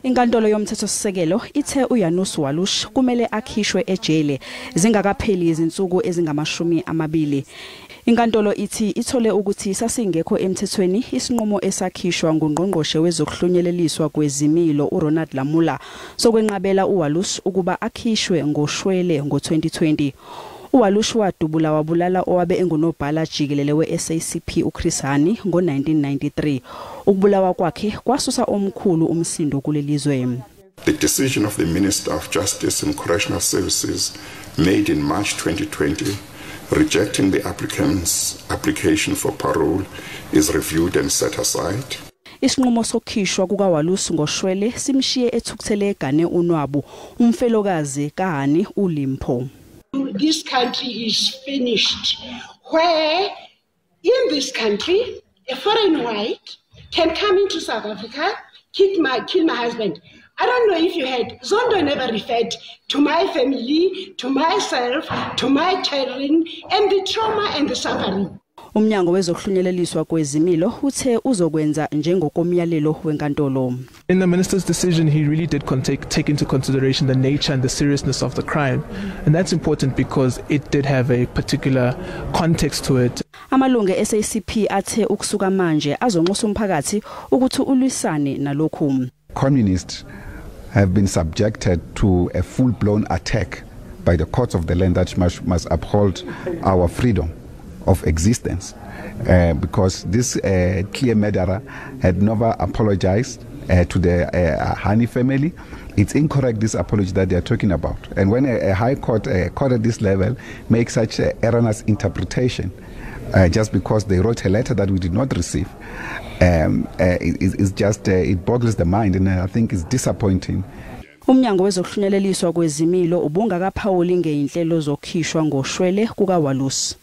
Inkantolo yomthethosisekelo ithe uJanusz Waluś kumele akhishwe ejele zingakapheli izinsuku ezingama-20. Inkantolo ithi ithole ukuthi sasingekho emthethweni isinqumo esakhishwa ngungqongqoshe wezokuhlunyeleliswa kwezimilo uRonald Lamola sokwenqabela uWaluś ukuba akhishwe ngoshwele ngo-2020. UWaluś wadubula wabulala owabe engunobhala jikelele we-SACP uChris Hani ngo-1993. Ukubulawa kwakhe kwasusa omkhulu umsindo kulelizwe. The decision of the Minister of Justice and Correctional Services made in March 2020 rejecting the applicant's application for parole is reviewed and set aside. Isinqumo sokukhishwa kukaWaluś ngoshwele simshiye ethukuthele egane unwabu umfelokazi kaHani uLimpho. This country is finished, where in this country a foreign white can come into South Africa, kill my husband. I don't know if you heard, Zondo never referred to my family, to myself, to my children, and the trauma and the suffering. Umnyango wezokuhlunyeleliswa kwezimilo uthe uzokwenza njengokomyalelo wenkantolo. In the minister's decision, he really did take into consideration the nature and the seriousness of the crime. And that's important because it did have a particular context to it. Amalungu e-SACP athe ukusuka manje azonxusa umphakathi ukuthi ulwisane nalokhu. Communists have been subjected to a full-blown attack by the courts of the land that must uphold our freedom of existence. Because this clear murderer had never apologized to the Hani family. It's incorrect, this apology that they are talking about. And when a high court, a court at this level, makes such an erroneous interpretation, just because they wrote a letter that we did not receive, it boggles the mind, and I think it's disappointing. Umnyango wezokuhlunyeleliswa kwezimilo ubungakaphawuli ngeinhlelo zokukhishwa ngoshwele kukaWaluś.